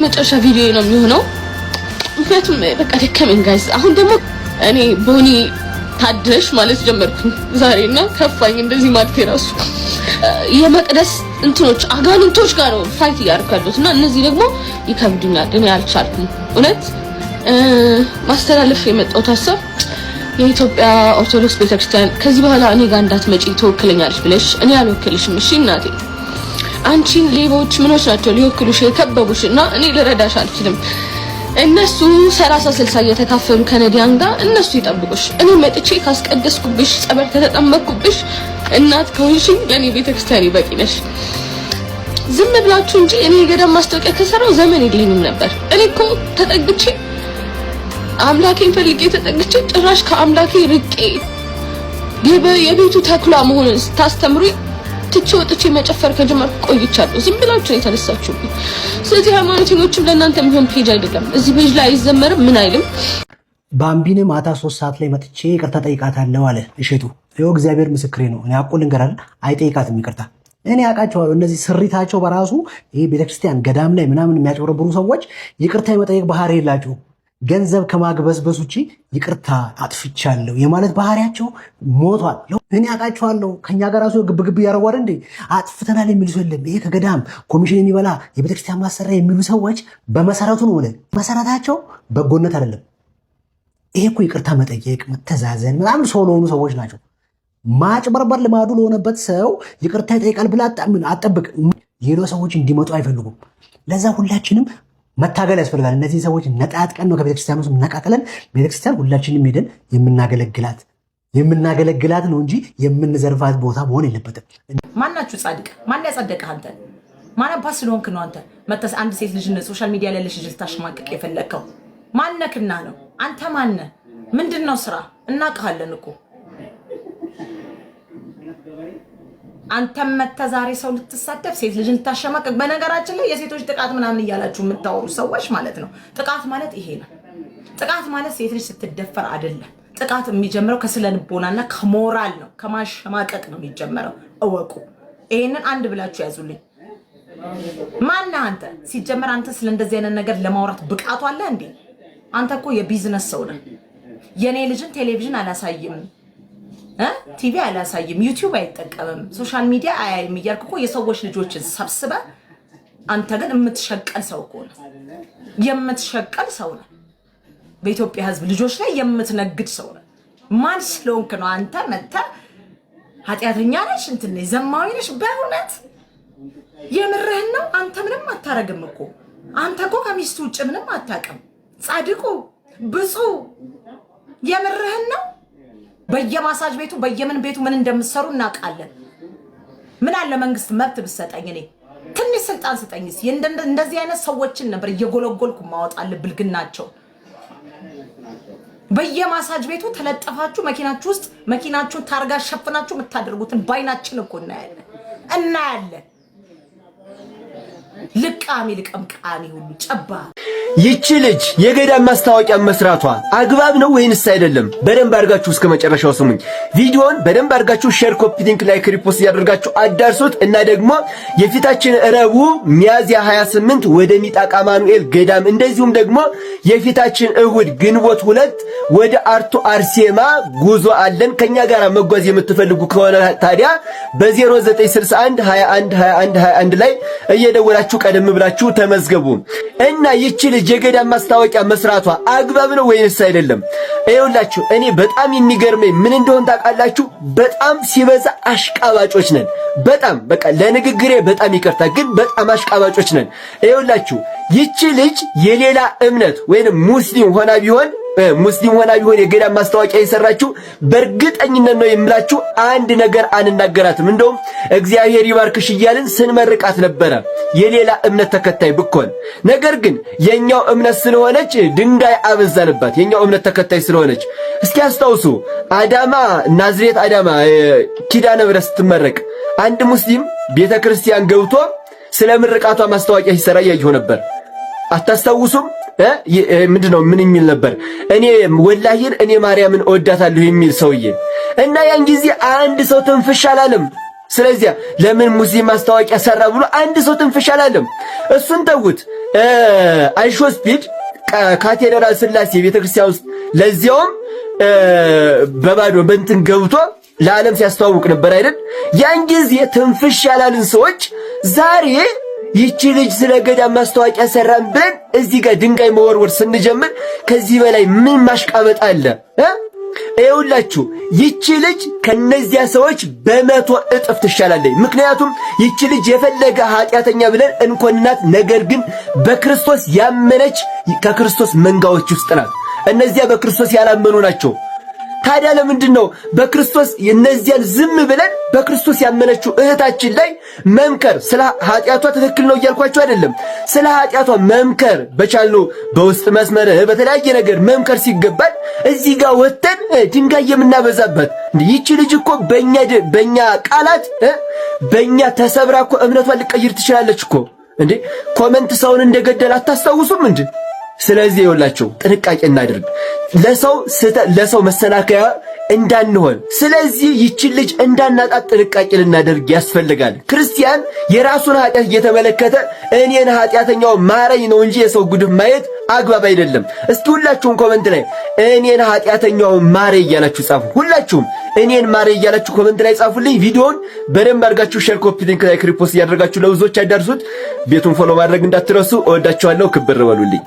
መጨረሻ ቪዲዮ ነው የሚሆነው። ምክንያቱም በቃ ደከመኝ guys። አሁን ደግሞ እኔ ቦኒ ታድለሽ ማለት ጀመርኩኝ ዛሬና ከፋኝ። እንደዚህ ማለት የራሱ የመቅደስ እንትኖች አጋንንቶች ጋር ነው fight እያደረኩ ያለሁት እና እነዚህ ደግሞ ይከብዱኛል። እኔ አልቻልኩም። እውነት ማስተላለፍ የመጣሁት ሀሳብ የኢትዮጵያ ኦርቶዶክስ ቤተክርስቲያን ከዚህ በኋላ እኔ ጋር እንዳትመጪ ትወክለኛለች ብለሽ እኔ አልወክልሽም። እሺ እናቴ፣ አንቺን ሌቦች ምኖች ናቸው ሊወክሉሽ የከበቡሽ እና እኔ ልረዳሽ አልችልም። እነሱ 30 60 እየተካፈሉ ከነዲያን ጋር እነሱ ይጠብቁሽ። እኔ መጥቼ ካስቀደስኩብሽ፣ ጸበል ከተጠመቅኩብሽ፣ እናት ከሆንሽኝ ለእኔ ቤተክርስቲያን በቂ ነሽ። ዝም ብላችሁ እንጂ እኔ የገዳም ማስታወቂያ ከሰራው ዘመን የለኝም ነበር። እኔ እኮ ተጠግቼ አምላኬን ፈልጌ ተጠግቼ ጭራሽ ከአምላኬ ርቄ የቤቱ ተኩላ መሆኑን ስታስተምሩኝ ትቼ ወጥቼ መጨፈር ከጀመርኩ ቆይቻለሁ። ዝም ብላችሁ ነው የተነሳችሁብኝ። ስለዚህ ሃይማኖተኞችም ለእናንተ የሚሆን page አይደለም። እዚህ page ላይ አይዘመርም፣ ምን አይልም። ባምቢን ማታ 3 ሰዓት ላይ መጥቼ ይቅርታ ጠይቃታለሁ አለ እሸቱ። ይኸው እግዚአብሔር ምስክሬ ነው። እኔ አቁ ልንገራል፣ አይጠይቃትም ይቅርታ። እኔ አውቃቸዋለሁ። እነዚህ ስሪታቸው በራሱ ይሄ ቤተክርስቲያን ገዳም ላይ ምናምን የሚያጭበረብሩ ሰዎች ይቅርታ የመጠየቅ ባህሪ የላቸውም። ገንዘብ ከማግበስበስ ውጭ ይቅርታ አጥፍቻለሁ የማለት ባህሪያቸው ሞቷል። እኔ አውቃቸዋለሁ። ከኛ ጋር ራሱ ግብግብ እያደረጉ አይደል እንዴ? አጥፍተናል የሚሉ ሰው የለም። ይሄ ከገዳም ኮሚሽን የሚበላ የቤተክርስቲያን ማሰሪያ የሚሉ ሰዎች በመሰረቱ ነው መሰረታቸው በጎነት አይደለም። ይሄ እኮ ይቅርታ መጠየቅ መተዛዘን ምናምን ሰው ለሆኑ ሰዎች ናቸው። ማጭበርበር ልማዱ ለሆነበት ሰው ይቅርታ ይጠይቃል ብለህ አጠብቅ። ሌሎ ሰዎች እንዲመጡ አይፈልጉም። ለዛ ሁላችንም መታገል ያስፈልጋል። እነዚህን ሰዎች ነጣጥቀን ነው ከቤተክርስቲያን ውስጥ ነቃቅለን ቤተክርስቲያን ሁላችንም ሄደን የምናገለግላት የምናገለግላት ነው እንጂ የምንዘርፋት ቦታ መሆን የለበትም። ማናችሁ ጻድቅ? ማን ያጸደቀህ አንተ? ማን አባት ስለሆንክ ነው አንተ መተስ አንድ ሴት ልጅ social media ላይ ያለች ልጅ ልታሸማቅቅ የፈለግከው? ማነክና ነው አንተ? ማነ? ምንድን ነው ስራ? እናውቅሃለን እኮ። አንተም መተህ ዛሬ ሰው ልትሳደብ ሴት ልጅን ልታሸማቅቅ። በነገራችን ላይ የሴቶች ጥቃት ምናምን እያላችሁ የምታወሩ ሰዎች ማለት ነው። ጥቃት ማለት ይሄ ነው። ጥቃት ማለት ሴት ልጅ ስትደፈር አይደለም። ጥቃት የሚጀምረው ከስነ ልቦናና ከሞራል ነው፣ ከማሸማቀቅ ነው የሚጀመረው። እወቁ። ይሄንን አንድ ብላችሁ ያዙልኝ። ማነህ አንተ? ሲጀመር አንተ ስለ እንደዚህ አይነት ነገር ለማውራት ብቃቱ አለ እንዴ? አንተ እኮ የቢዝነስ ሰው ነህ። የኔ ልጅን ቴሌቪዥን አላሳይም፣ ቲቪ አላሳይም፣ ዩቲዩብ አይጠቀምም፣ social media አያይም እያልክ እኮ የሰዎች ልጆችን ሰብስበ አንተ ግን የምትሸቀል ሰው እኮ ነህ። የምትሸቀል ሰው ነህ። በኢትዮጵያ ሕዝብ ልጆች ላይ የምትነግድ ሰው ነህ። ማን ስለሆንክ ነው አንተ መተህ ኃጢአተኛ ነሽ እንትን ነሽ ዘማዊ ነሽ? በእውነት የምርህን ነው? አንተ ምንም አታረግም እኮ። አንተ እኮ ከሚስቱ ውጭ ምንም አታውቅም። ጻድቁ ብፁዕ የምርህን ነው? በየማሳጅ ቤቱ በየምን ቤቱ ምን እንደምትሰሩ እናውቃለን። ምን አለ መንግስት መብት ብሰጠኝ፣ እኔ ትንሽ ስልጣን ስጠኝ። እንደዚህ አይነት ሰዎችን ነበር እየጎለጎልኩ ማወጣልህ ብልግናቸው። በየማሳጅ ቤቱ ተለጠፋችሁ መኪናችሁ ውስጥ መኪናችሁን ታርጋ ሸፍናችሁ የምታደርጉትን ባይናችን እኮ እናያለን እናያለን። ልቃሚ ልቀምቃሚ ሁሉ ጨባ። ይቺ ልጅ የገዳም ማስታወቂያ መስራቷ አግባብ ነው ወይንስ አይደለም? በደንብ አድርጋችሁ እስከ መጨረሻው ስሙኝ። ቪዲዮን በደንብ አድርጋችሁ share፣ copy link፣ like፣ repost እያደረጋችሁ አዳርሱት እና ደግሞ የፊታችን ረቡዕ ሚያዝያ 28 ወደ ሚጣቃ ማኑኤል ገዳም እንደዚሁም ደግሞ የፊታችን እሁድ ግንቦት 2 ወደ አርቶ አርሴማ ጉዞ አለን። ከኛ ጋር መጓዝ የምትፈልጉ ከሆነ ታዲያ በ0961 21 21 21 ላይ እየደወላችሁ ቀደም ብላችሁ ተመዝገቡ። እና ይቺ ልጅ የገዳም ማስታወቂያ መስራቷ አግባብ ነው ወይንስ አይደለም? ይኸውላችሁ እኔ በጣም የሚገርመኝ ምን እንደሆን ታውቃላችሁ? በጣም ሲበዛ አሽቃባጮች ነን። በጣም በቃ ለንግግሬ በጣም ይቅርታ፣ ግን በጣም አሽቃባጮች ነን። ይኸውላችሁ ይቺ ልጅ የሌላ እምነት ወይንም ሙስሊም ሆና ቢሆን የገዳም ማስታወቂያ የሰራችው በእርግጠኝነት ነው የምላችሁ አንድ ነገር አንናገራትም። እንደውም እግዚአብሔር ይባርክሽ እያልን ስንመርቃት ነበረ የሌላ እምነት ተከታይ ብኮን። ነገር ግን የኛው እምነት ስለሆነች ድንጋይ አበዛንባት። የኛው እምነት ተከታይ ስለሆነች እስኪ አስታውሱ፣ አዳማ ናዝሬት አዳማ ኪዳነ ምሕረት ስትመረቅ አንድ ሙስሊም ቤተ ክርስቲያን ገብቶ ስለ ምርቃቷ ማስታወቂያ ሲሰራ እያየሁ ነበር። አታስታውሱም? ምንድነው? ምን የሚል ነበር? እኔ ወላሂን እኔ ማርያምን እወዳታለሁ የሚል ሰውዬ እና ያን ጊዜ አንድ ሰው ትንፍሽ አላለም። ስለዚያ ለምን ሙስሊም ማስታወቂያ ሰራ ብሎ አንድ ሰው ትንፍሽ አላለም። እሱን ተዉት። IShowSpeed ካቴድራል ስላሴ ቤተክርስቲያን ውስጥ ለዚያውም በባዶ በእንትን ገብቶ ለዓለም ሲያስተዋውቅ ነበር አይደል? ያን ጊዜ ትንፍሽ ያላልን ሰዎች ዛሬ ይቺ ልጅ ስለ ገዳም ማስታወቂያ ሰራን ብለን እዚህ ጋር ድንጋይ መወርወር ስንጀምር ከዚህ በላይ ምን ማሽቃበጥ አለ? ይኸውላችሁ ይቺ ልጅ ከነዚያ ሰዎች በ100 እጥፍ ትሻላለች። ምክንያቱም ይቺ ልጅ የፈለገ ኃጢአተኛ ብለን እንኮንናት፣ ነገር ግን በክርስቶስ ያመነች ከክርስቶስ መንጋዎች ውስጥ ናት። እነዚያ በክርስቶስ ያላመኑ ናቸው። ታዲያ ለምንድን ነው በክርስቶስ እነዚያን ዝም ብለን በክርስቶስ ያመነችው እህታችን ላይ መምከር? ስለ ኃጢአቷ ትክክል ነው እያልኳቸው አይደለም። ስለ ኃጢአቷ መምከር በቻልነው በውስጥ መስመር በተለያየ ነገር መምከር ሲገባል እዚህ ጋር ወጥተን ድንጋይ የምናበዛበት። ይቺ ልጅ እኮ በእኛ ቃላት በእኛ ተሰብራ እኮ እምነቷን ልቀይር ትችላለች እኮ እንዴ። Comment ሰውን እንደገደል አታስታውሱም እንዴ? ስለዚህ ይኸውላችሁ ጥንቃቄ እናድርግ፣ ለሰው መሰናከያ እንዳንሆን። ስለዚህ ይችን ልጅ እንዳናጣት ጥንቃቄ ልናደርግ ያስፈልጋል። ክርስቲያን የራሱን ኃጢአት እየተመለከተ እኔን ኃጢአተኛው ማረኝ ነው እንጂ የሰው ጉድፍ ማየት አግባብ አይደለም። እስኪ ሁላችሁም comment ላይ እኔን ኃጢአተኛው ማረኝ እያላችሁ ጻፉ። ሁላችሁም እኔን ማረኝ እያላችሁ comment ላይ ጻፉልኝ። ቪዲዮውን በደንብ አድርጋችሁ share፣ copy link፣ like፣ repost እያደረጋችሁ ለብዙዎች አዳርሱት። ቤቱን follow ማድረግ እንዳትረሱ። እወዳችኋለሁ። ክብር በሉልኝ።